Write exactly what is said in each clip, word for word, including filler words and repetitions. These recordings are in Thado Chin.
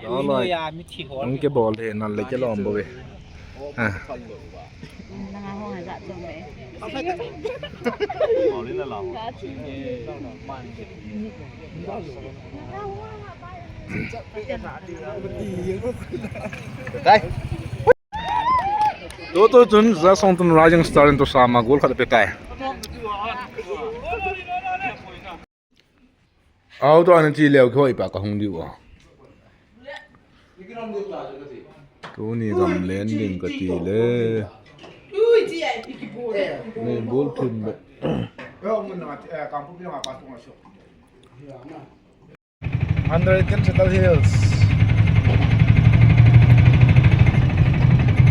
Alright. Ang ke bol he nan le ke lom bo ve. Ha. Dai. Tutu chun Jasongtun Rising Star in Tosam a goal khat apetai. Au to ana chi leo khoi pa ka hung diu a. Tuni gam len ding ka ti le. Ni bul thun be. Hundred Digital Hills.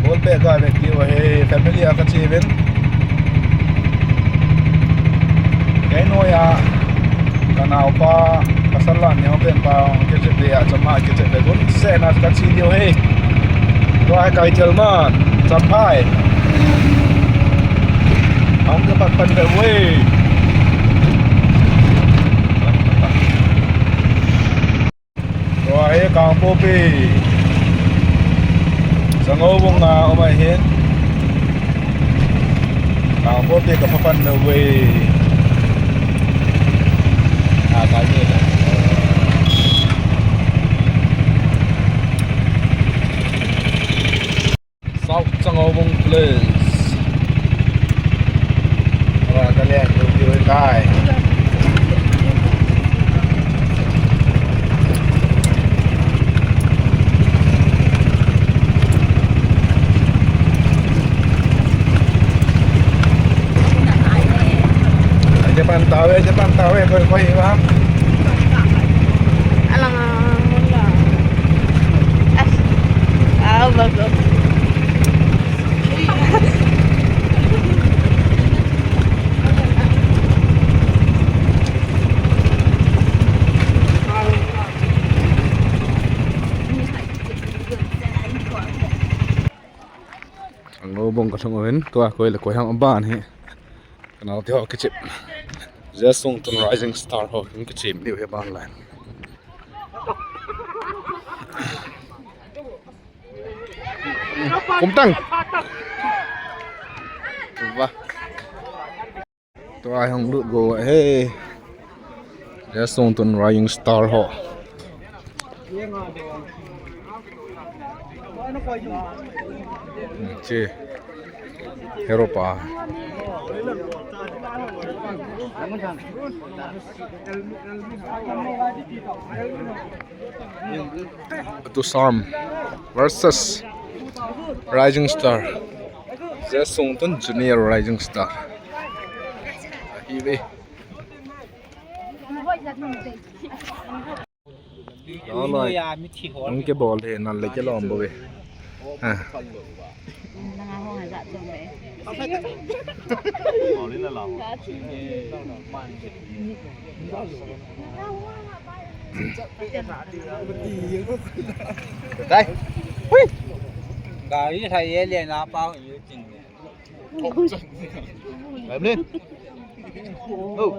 Bol pe ka ve ki wa he family a ka chi ven. Kei noi a ka nau pa pasal la neo pen pa ke che de a chama ke che de gun se na ka chi dio he. Tua kai chal man chap phai. Ang ke pat pat ve we. Tua hi Kangpokpi. Sangoubung a um ahin. Kangpokpi ka phapan na ve. A ka ni le. South Sangoubung Place. Ora ka le tu tu kai. Japan Tower, Japan Tower, koi koi ba. Alang mula. Ah, bago. Sangoubung ka thung uvin, tua koi le koi ham aban hi. Ka nau te ho kichep. Jasongtun Rising Star ho kichep diu hi ban lai. Kumtang. Wa. Tua hung lut go he. Jasongtun Rising Star ho. Che. Hero pa. Tosam versus Rising Star. Jasongtun Junior Rising Star. Ahi ve. Alright. Ang ke bol he nan le ke lom bo ve. Ha. Dai. Hui. Gari thai ye le na pa yu chin. Em Lin. Oh.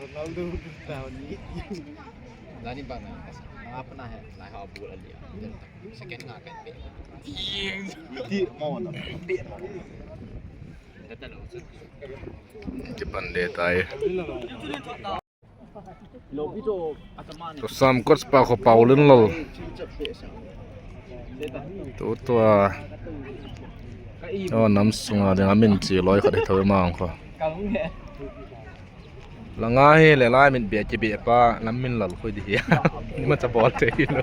Ronaldo. Dani bang na, na apa na hai, lai ha bol ali. Second nga kan pe. Ti mo na. Ti pande tai. Tosam coach pa kho Paulin lol. Tu tua. Oh, nam sunga ding amin chi loi khat hi tho mang kho. Langa hi le lai min be ki be pa lam min lal khoi di hi. Ni ma cha bol te hi lo.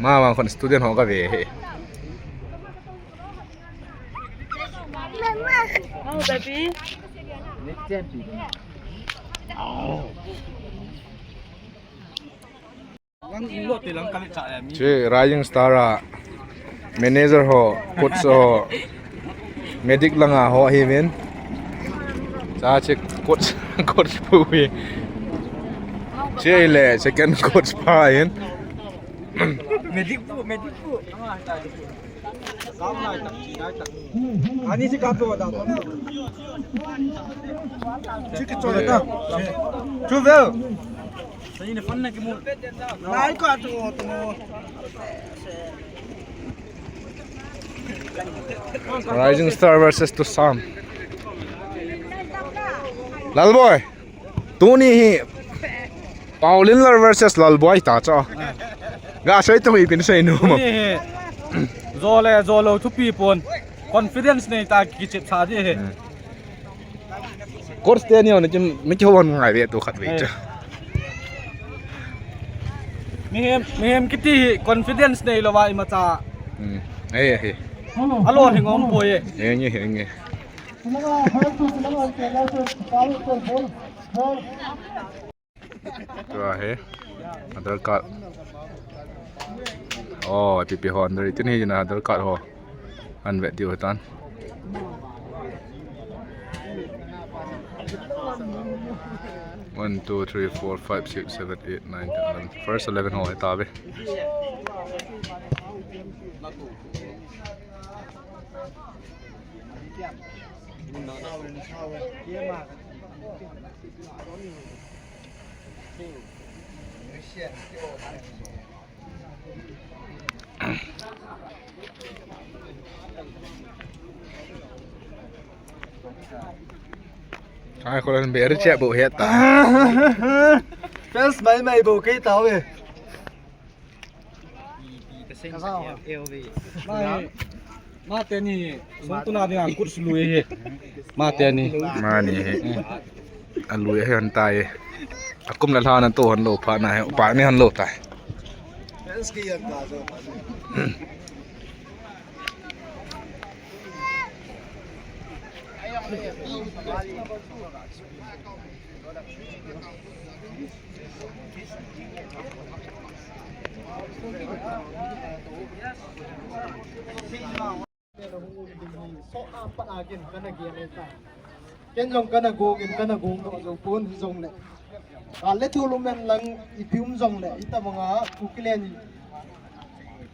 Ma ma kon student ho ka ve he. Oh, baby. Che Rising Star a manager ho, coach ho, medic langa ho hi min. Cha chik. Coach, coach pu hi. Chele, second coach pa hin. Medic pu, medic pu. Ani si kato da. Chiki chole ta. Chuvel. Sani ne fan na kimu. Nai ka to to. Rising Star versus Tusam. Lalboi. Tuni hi Paolinlal versus Lalboi ta cha. Ga sei tong ipin sei nu mo. Tuni hi. Jole jolo thupi pon. Confidence nei ta kichep sa di hi. Coach te ni on kim mi ki hon ngai ve tu khat ve cha. Mihem, mihem kiti hi confidence nei lo va ima cha. Hmm. Ei, ei. Alo hi ngom poi e. Ei, ei, ei. Tua hi. Aadhaar card. Oh, ipi ipi ho under tin hi na Aadhaar card ho. An vet diu tan. One, two, three, four, five, six, seven, eight, nine, ten, eleven. First eleven ho hi ta ve. Ai, ko lan ber che bo het ta. Fans mai mai bo kei ta ve. Ka sao ha? Mai, ma te ni, sung tuna dinga kut sului hi. Ma te ni. Ma ni hi. Alui hi han tai. Akum la lha na to han lo pha na hi. Pa ni han lo tai. Ken jong kana gong in kana gong doh jou pon hijongle. Gal le tol um en lang ipi um jongle, itobanga Kukiland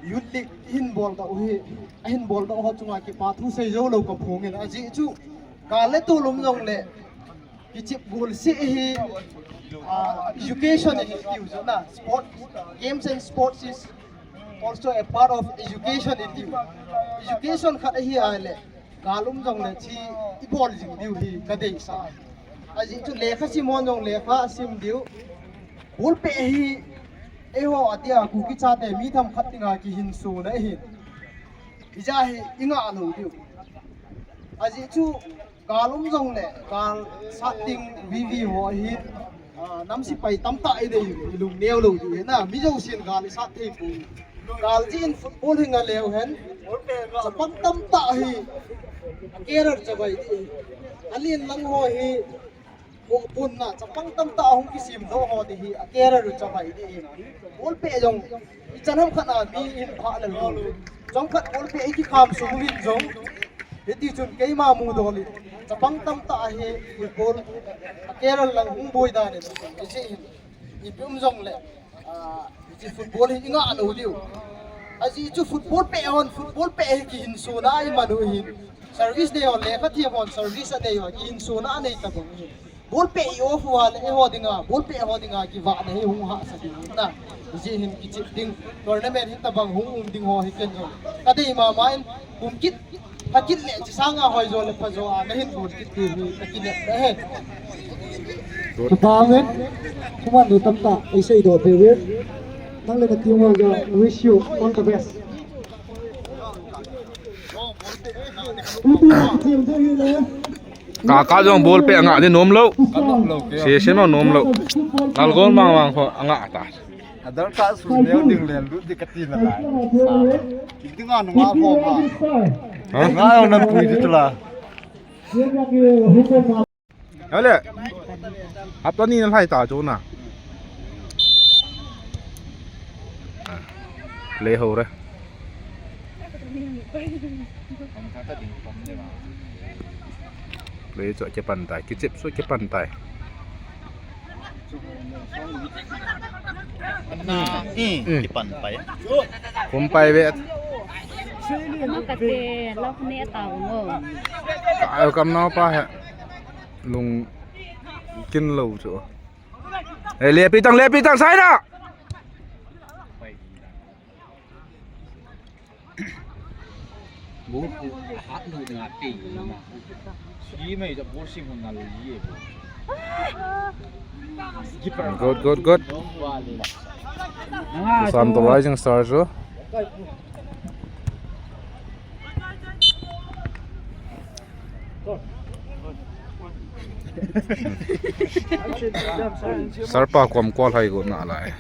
Youth League hin bol doh u hi, ahin bol doh u ho chunga kipa thu sei jou lou kaphong in, ajeh chu gal le tol um jongle, kichep gol seh hi, ah, education in tiu jona, sport, games and sports is also a part of education in tiu. Education khat ahi ahile, gal um jongle thi ibol jing diu hi kadeisah. Ajeh chu lekha sim hon jong lekha asim diu. Ball peh hi, eiho atia Kuki chate mi themkhat dinga kihinsona ahin. Hijeh hi ingah lou diu. Ajeh chu gal um jongle, gal sat ding vivi ho hi, ah, nam sepai tamtah inei, ilung neo lou diu hi na, mi jousen gal isat thei poi. Gal jeh in football hi nga leu hen, chapang tamtah hi, a career chavai ding. Alen lang ho hi, ho pun na, chapang tamtah hung kisim doh ho ding hi, a career chavai ding. Ball peh jong, ichan ham khat a mi in pha lel ho. Chomkhat ball peh ikikham sung uvin jong, hiti chun keima mudol in, chapang tamtah hi, football, a career lang hung boi dan in, ijeh in, ipi um jongle, ah, hiche football hi ingah lou diu. Ajeh chu football peh hon, football peh hi kihinsona iman u hin. Service nei hon, lekha them hon, service anei hon, kihinsona anei tabang u hin. Ball peh i off uva le, eiho dinga, ball peh ho dinga, kivahna hi hung hahsa ding na. Hijeh hin kichep ding, tournament hitabang hung um ding ho hi ken jong kadei mama in, kum kit, pha kit le, chi sanga hoi jo le pha jo a, nahin bol kit ti hi, kakinep na hen. Kipa ngen, kuman ni tamtah, eisei doh peh uvin. Nang le na team ho jong, wish you all the best. Kaka jong ball peh angah di nom lou. Sese no nom lou. Lalgol mang mang kho angah ta. Aadhaar card su neo ding len lut di kati nalai. Sa. Ding a nunga kho ma. Ha? Nga yo nan pui di tula. Hale. Hapta ni na lhai ta chu na. Play ho re. Bei chu kipan tai, kichep chu kipan tai. Na, mm, mm. Kipan pai. Kum pai ve. Ano kate, lok ne ta ngo. Ka kam nau pa he. Lung kin lo chu. Hey, lepi tang, lepi tang, sai na. Good, good, good. Tusam to Rising Stars chu. Sarpa kom kol hai go na lai.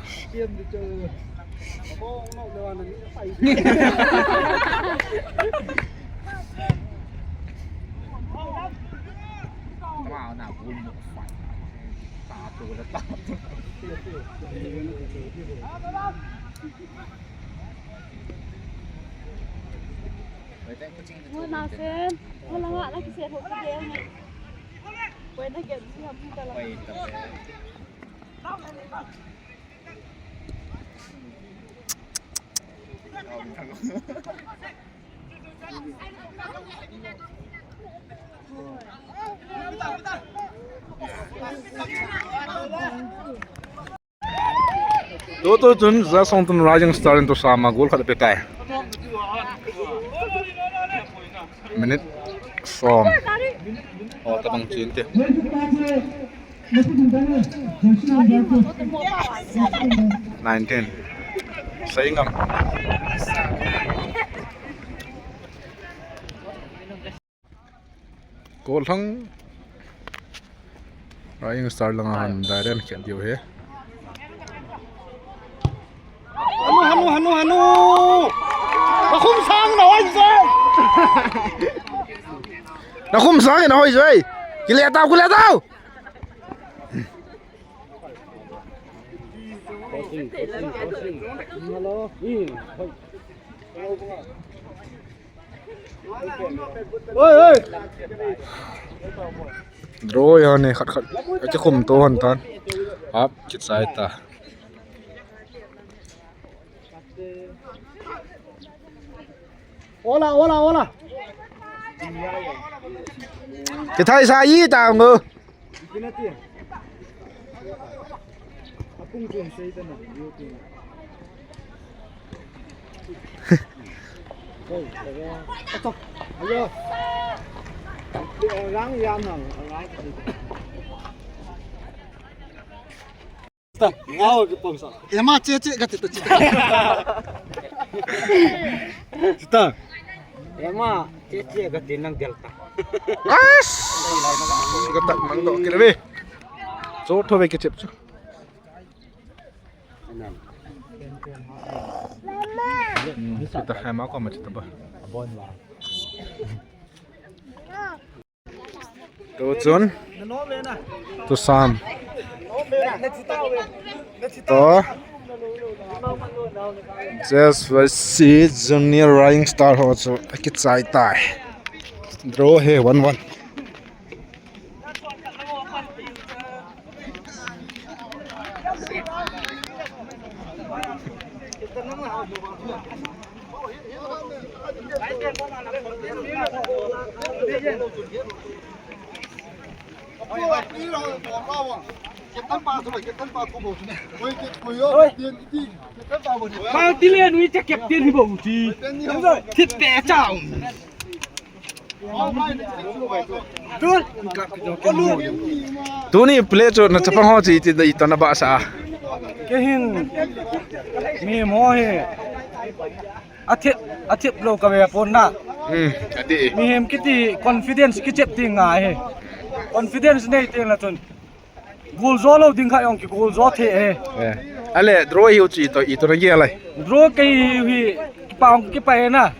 Tutu chun Jasong tun Rising Star in tusam a goal khat ape tai. Minute som. O, tabang chin te. Nineteen. Sei ngam. Goal lang. Rising Star langa han direct khen diu he. Hanu, hanu, hanu, hanu. Nakhum sang na hoi joi. Nakhum sang na hoi joi. Kile tau, kile tau. Hello. Draw ya ne khat khat. Ache kum to han tan. Hap, kit sai ta. Ola, ola, ola. Kithai sa yi ta ngo. Ema che che kati to che. Sita. Ema che che kati nang delta. As! Kata nang do kire ve. Cho tho ve ke chep cho. Hmm, kita hai ma ko ma chita ba. Tuchun. Tusam. To. Just versus Junior Rising Star ho chu akichai tai. Draw he one one. Bang tile nui cha captain hi bou ti. Thit pe chau. Tuni play chu na chapang ho chi ti da itona ba sa. Kehin mi mo he. Athip, athip lo ka ve pon na. Hmm, ati. Mihem kiti confidence kichep ti ngai he. Confidence nei ti la chun. Goal jo lo ding kha jong ki goal jo the he. Eh. Ale draw hi u chi to i to na ge lai. Draw kei hi kipa ong kipa he na.